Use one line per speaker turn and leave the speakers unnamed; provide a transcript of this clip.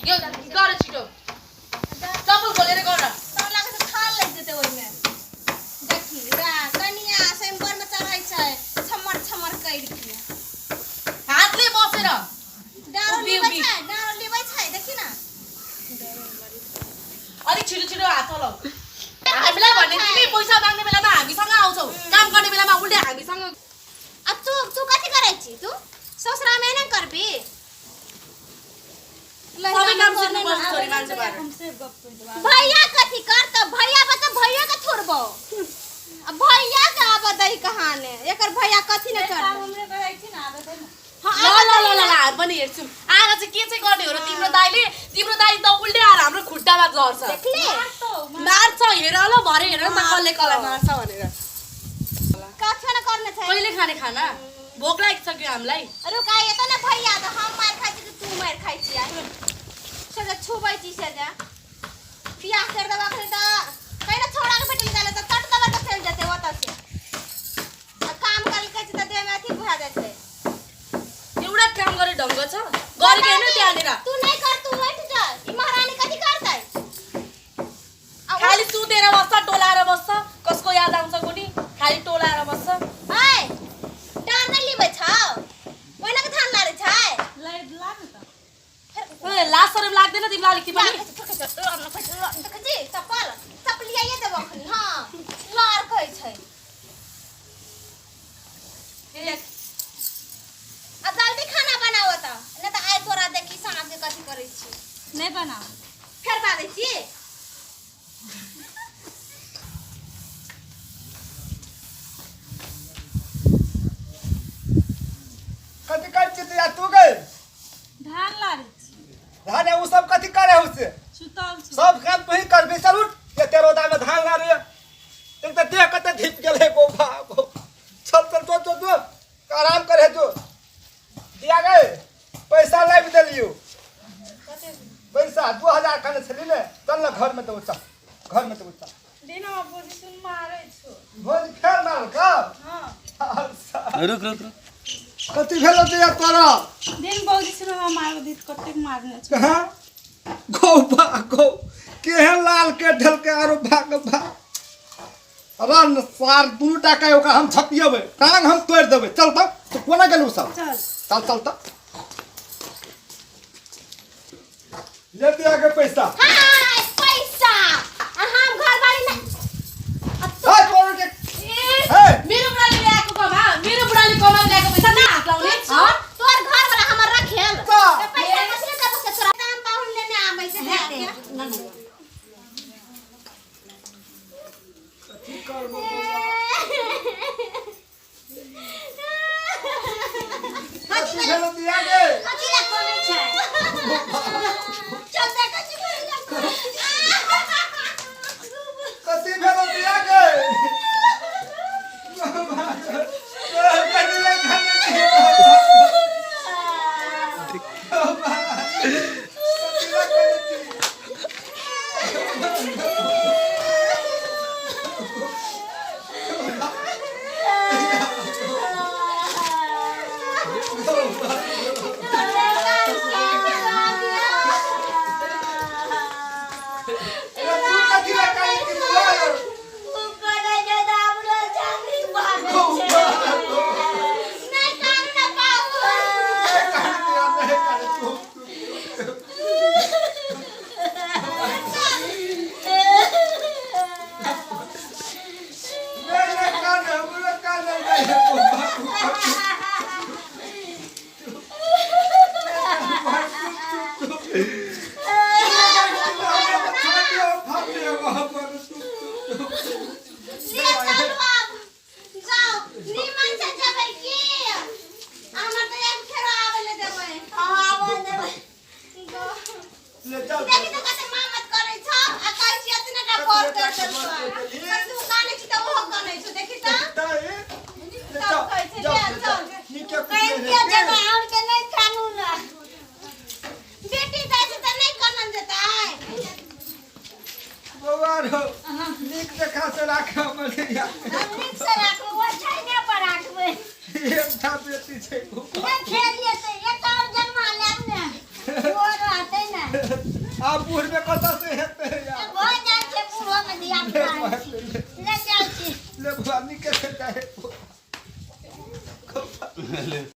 यो गर छिटो चप्पल खोलेर गर
तोरा लागै छै थाल लागि जेतै ओहिमे देखी रा कनिया स्वयंवरमे चढ़ै छै छमर छमर करि के
हातले बसेर
डाँरो
उभि,
लिबै
उभि।
छै डाँरो लिबै छै देखी न
अलिक छिटो छिटो हात चलाऊ हामीलाई भने तिमी पैसा माग्ने बेलामा हामीसँग आउँछौ काम गर्ने बेलामा उल्टे हामीसँग
आ तू तू कथी करै छी तू ससुरामे एना करबी
सबै काम सिक्नुपर्छ छोरी मान्छे भएर
भैया कथी करतौ भैया बता भैया के थोड़बो आ भैया के आब दही कहाने एकर भैया कथी ने करतौ
हमरे कहै छी न आबै दे न
हाँ,
ल
आब
ल ल
दही
ल
न।
ल हामी पनि हेर्छौँ आएर चाहिँ के चाहिँ गर्ने हो र तिम्रो दाइले तिम्रो दाइ त उल्टै आएर हाम्रो खुट्टामा झर्छ
देखले
मार्छ हेर ल भरे हेर न त कसले कसलाई मार्छ भनेर
कथी ने करने छै
कहिले खाने खाना भोक लागिसक्यो हामीलाई
रुक आइए त ने भैया त हम मार खाइ छी कि तू मार खाइ छी से जे छुबै छी से जे पियास कर देबा अखनी त कहिना छौड़ा के भेटल गेलै त तट दबा के चलि जेतै ओतऽ से आ काम करल कहै छै त देह में अथी भए जाइ छै
एउटा काम गर्ने ढङ्ग छ गरेको हेर्नु त्यहाँनिर
तू नहीं कर तू बैठ जा ई महारानी कथी करतै आ
खालि सुतेर बस्छ टोलाएर बस्छ कसको याद आउँछ कुनी खालि टोलाएर बस्छ
ऐ डाँर नै लिबै छौ ओहिना के धान लारै छै
लै ला न त
ए, लाज शरम लाग्दैन तिमीलाई अलिकति पनि
देखै छी चप्पल चप्पल लियाइए देबो अखनी हँ लार कहै छै आ जल्दी खाना बनाओ त नहि तऽ आइ तोरा देखी साँझ के कथी करै छी
नहि बनाओ
फेर बाजै छी
कथी करै छी तू तू गई
धान लारै छी
धान उ सब कथी करे हो से
सुतल छी
सब काम तू ही करबी चल उठ ये तेरो दामे धान ला रे एक त देह कते धीप गेलै गो बाप चल चल तो तो तो आराम करे जो दिया गए पैसा लाबि देलियो पैसा 2000 कहने छली ने चल ना घर में तो चल घर में तो चल
दिनमा भोजी सुन मारै छौ
भोज फेर मारल का
हँ
रुक रुक रुक
कथी भेलो दिया तोरा
दिन भौजी सुन हमरा मारब दित कतेक मारने छौ
कहाँ गौ बा गौ केहन लाल के ढलके आरो भाग भाग रन सार दुनू टाका ओकरा हम छपियेबै टांग हम तोड़ि देबै चल तऽ तू कोना गेलू सब
चल
चल चल तऽ ले दिया के पैसा
हाय पैसा आ हम घरवाली नै अब तू
हाय तोड़ के
ए,
हे
मेरो बुढाले ल्याएको कमा मेरो बुढाले कमाएर ल्याएको पैसा न हात लाउने हँ?
तोर घर वाला हमर रखेल
ता।
ते पैसा कथी ले देबो से तोरा दाम पाहुन लेने आबै छै घर के
की करबो कथी भेलो दिया के
कथी ले कोनै छै चल देखै छी कोनै ले
कथी भेलो दिया के कथी ले खाने कथी ले खाने छी? तू कथी ले खाने छी बोल।
नहि कानू ने पाहुन
नहीं काने तू नहीं नहीं काने हमरो काने नहीं
ले चलू आब जाउ नीमन से जेबै की हमर तऽ एक फेरो आबै ले देबै हँ आबै देबै
ले चल
देखी तऽ कते मामत करै छौ आ कहै छी एतने टा कॉल कर देलकौ आ तू कानै छी तऽ ओहो कानै छौ देखी तऽ तब कहै छै ले चल
नीके
जेबै और के नहि कानू ना बेटी जाइ छै तऽ नहि कानल जेतै
बौआ रौ नीक देखा से राख हमर धिया
हम नीक से राखबै ओ छैने पर राखबै
एकटा बेटी छै
नहि खेलिए तऽ एक और जन्मा लेब ने ओ रहतै ने
आ बूढ़ में कतऽ से हेतै यार।
भऽ जाइ छै बूढ़ो में धिया पुता ले चल छी।
ले बुआ निके से जाए।
ले।